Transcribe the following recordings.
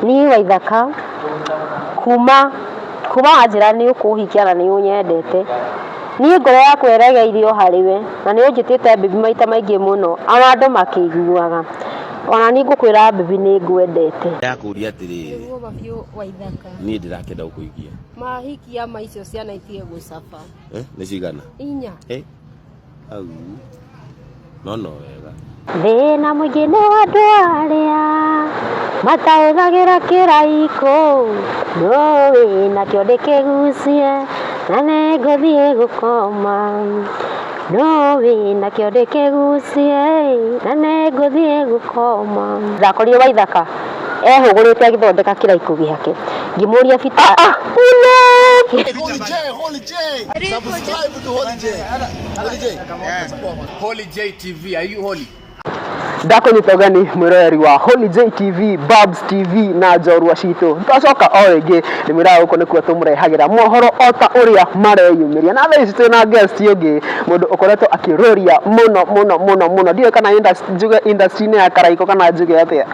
Niĩ Waithaka kuma kuma wanjĩra nĩ ũkũhikia na nĩ ũnyendete, niĩ ngoro yakwa ĩregeire o harĩ we, na nĩ ũnjĩtĩte baby maita maingĩ mũno, ona andũ makĩiguaga. Ona niĩ ngũkwĩra baby nĩ ngwendete. Ndakũria atĩrĩrĩ. Nĩguo ma biũ Waithaka. Niĩ ndĩrakĩenda gũkũhikia. Mahikia ma icio ciana itige gũcaba. Eh, nĩ cigana? Inya. Eh, au. No no wega. Thĩna mũingĩ nĩ wa andũ arĩa matahũthagĩra kĩraikũ, no wĩnakĩo ndĩkĩgucie na nĩngũthiĩ gũkoma. No wĩnakĩo ndĩkĩgucie na nĩngũthiĩ gũkoma. Ndakorire Waithaka ehũgũrĩte agĩthondeka kĩraikũ gĩake, ngĩmũria Peter, Holy J, Holy J. Subscribe to Holy J. Holy J. Holy J TV, are you holy? Ndakũnyita ũgeni mwĩroreri wa Holy J TV, Babs TV na njorua citũ. Twacoka o rĩngĩ ndĩmwĩraga gũkũ nĩkuo tũmũrehagĩra mohoro o ta ũrĩa mareyumĩria. Na thaa ici twĩna guest ũngĩ mũndũ ũkoretwo akĩrũria mũno mũno mũno mũno. Ndiũĩ kana njuge industry-inĩ ya Karaikũ kana njuge atĩa.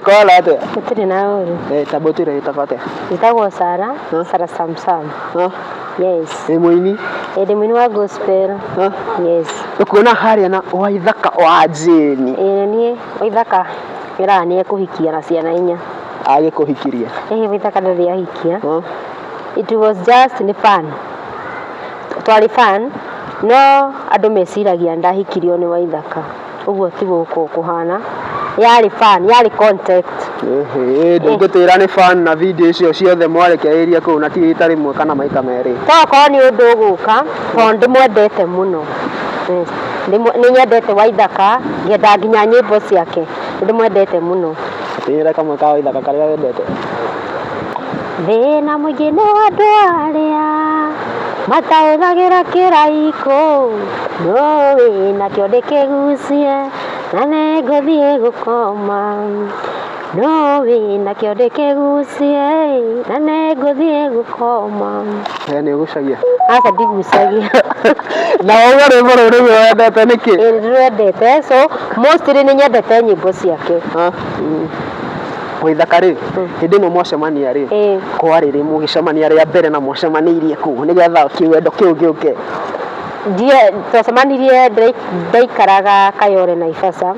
Kwana atĩa? Gũtirĩ na ũru. Eh, tamba ũtwĩre wĩtagwo atĩa? Njĩtagwo Sara, Sara Samsam. Huh? Yes. Wĩ mũini? Ĩ ndĩ mũini wa gospel. Huh? Yes. Ũkuona harĩa na Waithaka wa Jane. Ĩ niĩ Waithaka wĩraga nĩ ekũhikia na ciana inya. Agĩkũhikirie? Ĩhĩ Waithaka ndarĩ ahikia. Huh? It was just nĩ fun. Twarĩ fun, no andũ meciragia ndahikirio nĩ Waithaka. Ũguo tiguo gũkoragwo kũhana. Yarĩ fun, yarĩ contact. Ĩhĩ, ndũngĩtwĩra nĩ fan na video icio ciothe mwarekereirie kũu na ti rita rĩmwe kana maita merĩ. To okorwo nĩ ũndũ ũgũka, tondũ ndĩmwendete mũno. Yes. Nĩ nyendete Waithaka, ngenda nginya nyĩmbo ciake. Nĩ ndĩmwendete mũno. Tũinĩre kamwe ka Waithaka karĩa wendete. Thĩna mũingĩ nĩ wa andũ arĩa matahũthagĩra kĩraikũ, no wĩnakĩo ndĩkĩgucie na nĩngũthiĩ gũkoma. No wĩnakĩo ndĩkĩgucie na nĩngũthiĩ gũkoma. We nĩ ũgucagia? Aca ndigucagia. Na wauga rwĩmbo rũu nĩruo wendete nĩkĩ? Ĩĩ nĩndĩrwendete so mostly nĩ nyendete nyĩmbo ciake. Waithaka rĩ, hĩndĩ ĩno mwacemania rĩ, kwarĩ rĩ mũgĩcemania rĩa mbere na mwacemanĩirie kũ nĩgetha kĩwendo kĩu gĩũke? Twacemanirie ndaikaraga Kayole Naivasha,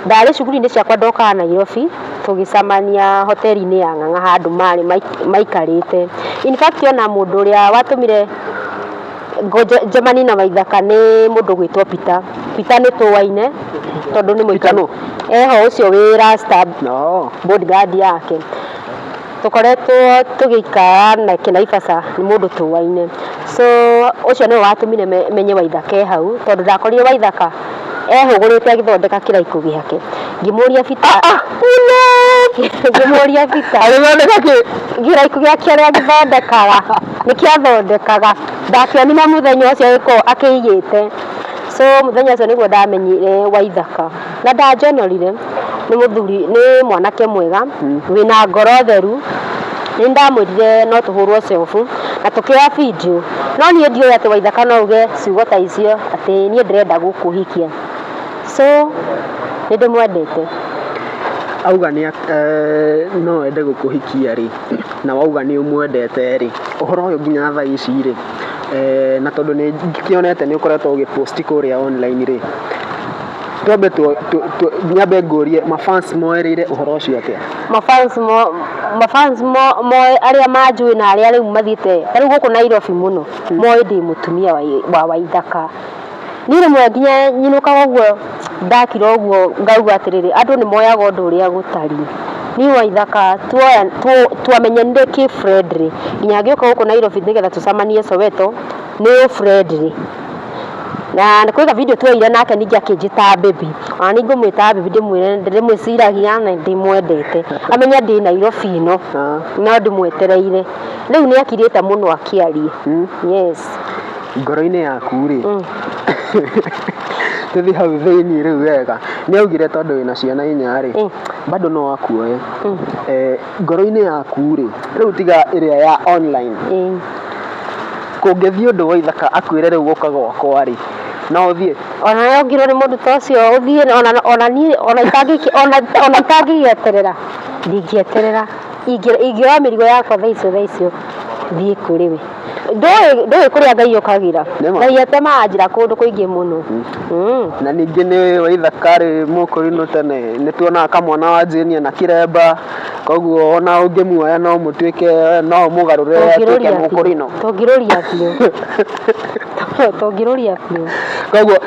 ndarĩ cukuru-inĩ ciakwa ndokaga Nairobi, tũgĩcemania hoteri-inĩ ya Ng'ang'a handũ marĩ maikarĩte. In fact ona mũndũ ũrĩa watũmire njemanie na Waithaka nĩ mũndũ ũgwĩtwo Peter. Peter nĩ tũaine tondũ nĩ Peter nũ? Eho ũcio wĩ rasta No. bodyguard yake. Tũkoretwo tũgĩikara nake Naivasha nĩ mũndũ tũaine. So ũcio nĩwe watũmire menye Waithaka e hau tondũ ndakorire Waithaka ehũgũrĩte agĩthondeka kĩraikũ gĩake. Ngĩmũria Peter, ngĩmũria Peter. Agĩthondeka kĩ? Kĩraikũ gĩake ũrĩa agĩthondekaga nĩ kĩathondekaga. Ndakĩonire mũthenya ũcio agĩkorwo akĩigĩte. So mũthenya ũcio nĩguo ndamenyire Waithaka. Na ndanjonorire, nĩ mũthuri, nĩ mwanake mwega, wĩna ngoro theru. Nĩ ndamwĩrire no tũhũrwo selfie na tũkĩoya video. No niĩ ndioĩ atĩ Waithaka no auge ciugo ta icio atĩ niĩ ndĩrenda gũkũhikia. So nĩ ndĩmwendete. Auga nĩ no ende gũkũhikia rĩ, na wauga nĩ ũmwendete rĩ, ũhoro ũyũ nginya thaa ici rĩ, na tondũ nĩ ngĩkĩonete nĩ ũkoretwo ũgĩ post kũrĩa online rĩ, twambe nyambe ngũrie ma fans moereire ũhoro ũcio atĩa? Ma fans mo ma fans mo moĩ arĩa manjũĩ na arĩa rĩu mathiĩte ta rĩu gũkũ Nairobi mũno moĩ ndĩ mũtumia wa Waithaka. Niĩ rĩmwe nginya nyinũkaga ũguo ndakira ũguo ngauga atĩrĩrĩ andũ nĩ moyaga ũndũ ũrĩa gũtariĩ. Niĩ Waithaka twamenyanire kĩ friendly nginya ngĩũka gũkũ Nairobi nĩgetha tũcemanie Soweto nĩ friendly. Na kwĩ ga video tuoire nake ningĩ akĩnjĩta baby. Ona niĩ ngũmwĩta baby ndĩmwĩre ndĩmwĩciragia na ndĩmwendete. Amenye ndĩ Nairobi ĩno no ndĩmwetereire. Rĩu nĩ akirĩte mũno akĩaria. Yes. Ngoro-inĩ yaku rĩ, tũthiĩ hau thĩiniĩ rĩu wega, nĩ augire tondũ wĩna ciana inya rĩ, bado no akuoe. Ngoro-inĩ yaku rĩ, rĩu tiga ĩrĩa ya online, kũngĩthiĩ ũndũ Waithaka akwĩre rĩu ũka gwakwa rĩ, no ũthiĩ? Ona we ũngĩrwo nĩ mũndũ ta ũcio ũthiĩ ona ona niĩ ona itangĩ ona ona itangĩgĩeterera. Ndingĩeterera. Ingĩoya mĩrigo yakwa thaa icio thaa icio thiĩ kũrĩ we. Ndũĩ kũrĩa Ngai okagĩra. Nĩma. Ngai atemaga njĩra kũndũ kũingĩ mũno. Na ningĩ nĩ Waithaka rĩ mũkũrinũ tene nĩ tuonaga kamwana wa Jane na kĩremba, koguo ona ũngĩmuoya no mũtuĩke no ũmũgarũre atuĩke Tũngĩrũria biũ. mũkũrinũ. Tũngĩrũria biũ. Tũngĩrũria biũ. Koguo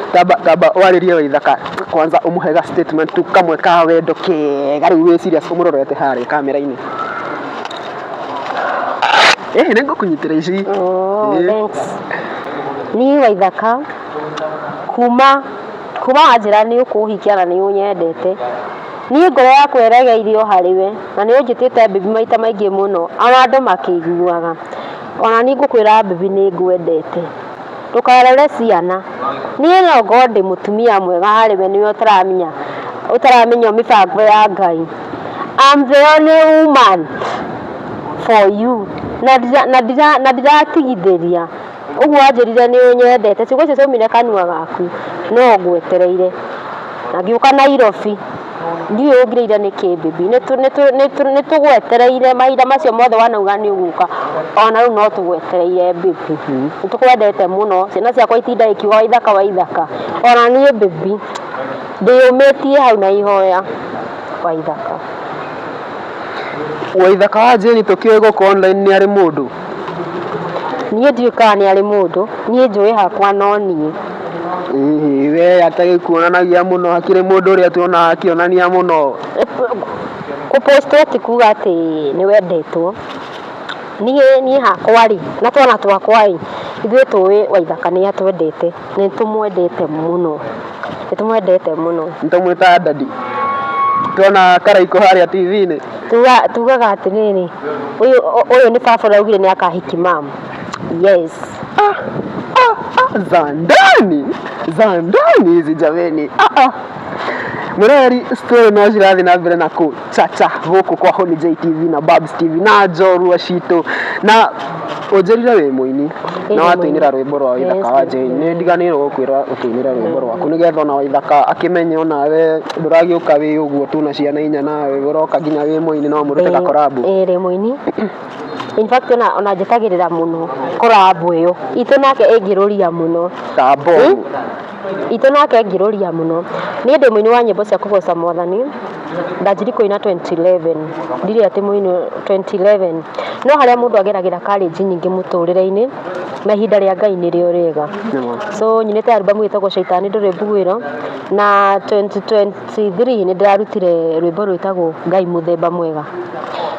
tamba warĩrie Waithaka kwanza ũmũhe ga statement tu kamwe ka wendo kega rĩu wĩ serious ũmũrorete harĩa kamera-inĩ. Ĩĩ nĩ ngũkũnyitĩra ici. Oh, Ĩĩ. thanks. Niĩ Waithaka kuma wanjĩra nĩ ũkũhikia na nĩ ũnyendete, niĩ ngoro yakwa ĩregeire o harĩ we na nĩ ũnjĩtĩte baby maita maingĩ mũno ona andũ makĩiguaga. Ona niĩ ngũkwĩra baby nĩ ngwendete. Ndũkarore ciana. Niĩ no ngorwo ndĩ mũtumia mwega harĩ we nĩwe ũtaramenya mĩbango ya Ngai. I'm the only woman for you. Na ndiratigithĩria. Ũguo wanjĩrire nĩ ũnyendete, ciugo icio ciaumire kanua gaku, no ngwetereire. Na ngĩũka Nairobi, ndiũĩ ũngirĩire nĩkĩ baby. Nĩ tũgwetereire mahinda macio mothe wanauga nĩ ũgũka, ona rĩu no tũgwetereire baby. Nĩ tũkwendete mũno, ciana ciakwa itindaga ikiuga Waithaka Waithaka. Ona niĩ baby, ndĩyũmĩtie hau na ihoya Waithaka. Waithaka wa Jane tũkĩũĩ gũkũ online nĩ arĩ mũndũ? Niĩ ndiũĩ kana nĩ arĩ mũndũ, niĩ njũĩ hakwa no niĩ. Ĩhĩ we atagĩkuonanagia mũno hakĩrĩ mũndũ ũrĩa tuonaga akĩonania mũno. Kũpostwo ti kuga atĩ nĩ wendetwo. Niĩ hakwa rĩ, na twana twakwa rĩ, ithuĩ tũĩ Waithaka nĩ atwendete, nĩ tũmwendete mũno, nĩ tũmwendete mũno. Nĩ tũmwĩtaga daddy. Tuona Karaikũ harĩa TV-inĩ. Tugaga atĩrĩrĩ, ũyũ nĩ baba ũrĩa augire nĩ akahiki mum. Yes. Za ndani za ndani hizi jameni. Mwĩroreri, story no cirathiĩ na mbere na kũcaca gũkũ kwa Holy J TV na Babs TV na njorua citũ. Na ũnjĩrire wĩ mũini na watũinĩra rwĩmbo rwa Waithaka wa Jane. Nĩ ndiganĩirwo gũkwĩra ũtũinĩre rwĩmbo rwaku nĩgetha ona Waithaka akĩmenye onawe ndũragĩũka wĩ ũguo tu na ciana inya nawe ũroka nginya wĩ mũini no mũrute ga collab. Ĩĩ ndĩ mũini. In fact ona njetagĩrĩra mũno collab ĩyo. Itũ nake ĩngĩrũria mũno. Ta bomu. Itũ nake ĩngĩrũria mũno. Niĩ ndĩ mũini wa nyĩmbo cia kũgoca mwathani. Ndanjirie kũina 2011. Ndirĩ atĩ mũini 2011. No harĩa mũndũ ageragĩra courage nyingĩ mũtũrĩre-inĩ, na ihinda rĩa Ngai nĩrĩo rĩega. So nyinĩte album ĩtagwo Caitani Ndũrĩ Mbuĩro, na 2023 nĩ ndĩrarutire rwĩmbo rwĩtagwo Ngai Mũthemba Mwega.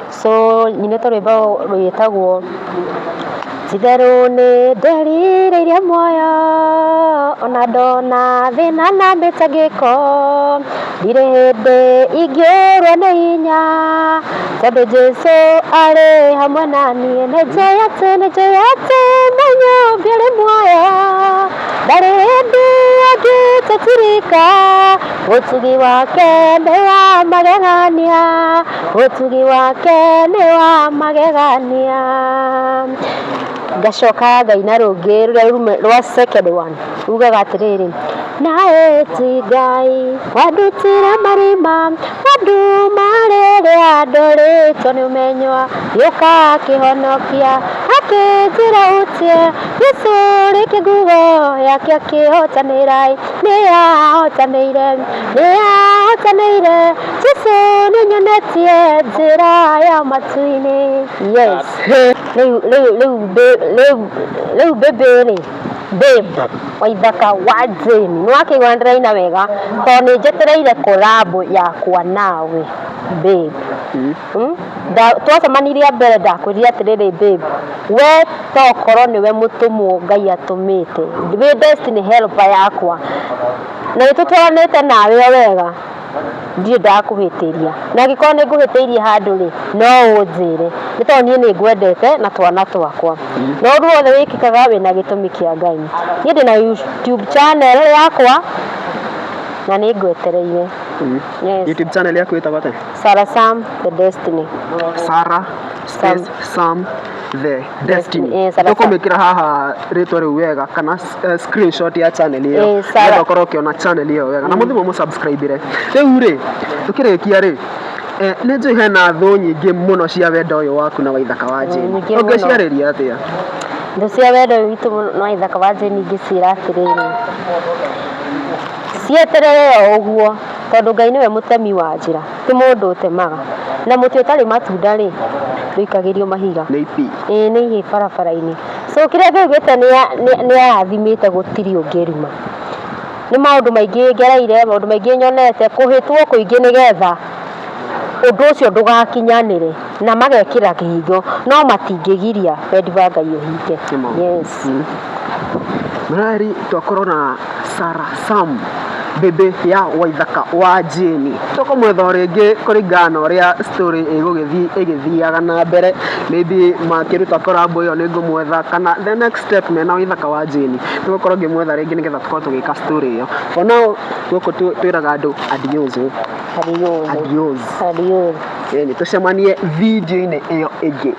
So nyinĩte rwĩmbo rwĩtagwo Ti-itherũ nĩ nderirĩirie muoyo ona ndona thĩna na mĩtangĩko, ndirĩ hĩndĩ ingĩũrwo nĩ hinya tondũ Jesũ arĩ hamwe na niĩ. Nĩ njũĩ atĩ, nĩ njũĩ atĩ Mũnyũmbi arĩ muoyo, ndarĩ hĩndĩ angĩtũtirika, ũtugi wake nĩ wa magegania, ũtugi wake nĩ wa magegania. Ngacoka ngaina rũngĩ rũrĩa rwa second one rugaga atĩrĩrĩ, nawe ti Ngai wandutire marima manduma rĩrĩa ndorĩtwo nĩ ũmenyo, gĩũka akĩhonokia akĩnjĩra ũtie gĩcũrĩ nguo yake akĩhotanĩra, nĩ ahotanĩire, nĩ ahotanĩire, Jesũ nĩ nyonetie njĩra ya matu-inĩ. Yes. Rĩu baby rĩ, babe Waithaka wa Jane, nĩ wakĩigua ndĩraina wega tondũ nĩ njetereire collab yakwa nawe babe. Twacemanirie mbere ndakwĩrire atĩrĩrĩ babe, we tokorwo nĩwe mũtũmwo Ngai atũmĩte, wĩ destiny helper yakwa, na nĩ tũtwaranĩte nawe o wega, ndirĩ ndakũhĩtĩria, na angĩkorwo nĩ ngũhĩtĩirie handũ rĩ, no ũnjĩre, nĩ tondũ niĩ nĩ ngwendete na twana twakwa. Na ũndũ wothe wĩkĩkaga wĩna gĩtũmi kĩa Ngai. Niĩ ndĩna YouTube channel yakwa na nĩ ngwetereire. Yes. YouTube channel yaku ĩtagwo atĩa? Sarah Sam the Destiny. Sarah space Sam the Destiny. Sarah Sam. Tũkũmĩkĩra haha rĩtwa rĩu wega kana screenshot ya channel ĩyo Sarah. nĩgetha ũkorwo ũkĩona channel ĩyo wega na mũthĩ mũmũ subscribe-ire. Rĩu rĩ, tũkĩrĩkia rĩ, Eh, nĩ njũĩ hena thũ nyingĩ mũno cia wendo ũyũ waku na Waithaka wa Jane. Nyingĩ mũno. Ũngĩciarĩria atĩa? Thũ cia wendo witũ na Waithaka wa Jane ingĩciĩra atĩrĩrĩ, cieterere o ũguo tondũ Ngai nĩwe mũtemi wa njĩra, ti mũndũ ũtemaga. Na mũtĩ ũtarĩ matunda rĩ, ndũikagĩrio mahiga. Nĩ ipi? Ĩĩ nĩ ihĩĩ barabara-inĩ. So kĩrĩa Ngai augĩte nĩ arathimĩte gũtirĩ ũngĩruma. Nĩ maũndũ maingĩ ngereire, maũndũ maingĩ nyonete, kũhĩtwo kũingĩ nĩgetha ũndũ ũcio ndũgakinyanĩre na magekĩra kĩhingo no matingĩgiria wendi wa Ngai ũhinge. Nĩma. Yes. Mrari twakorwo na Sarah Sam bebe ya Waithaka wa Jane. Tũkũmwetha o rĩngĩ kũringana na ũrĩa story ĩgũgĩthiĩ ĩgĩthiaga na mbere. Maybe makĩruta collab ĩyo nĩ ngũmwetha kana the next step mena Waithaka wa Jane. Nĩgũkorwo ngĩmwetha rĩngĩ nĩgetha tũkorwo tũgĩka story ĩyo. For now gũkũ twĩraga andũ adios. Adios. Adios. Adios. Ĩni tũcemanie video-inĩ ĩyo ĩngĩ.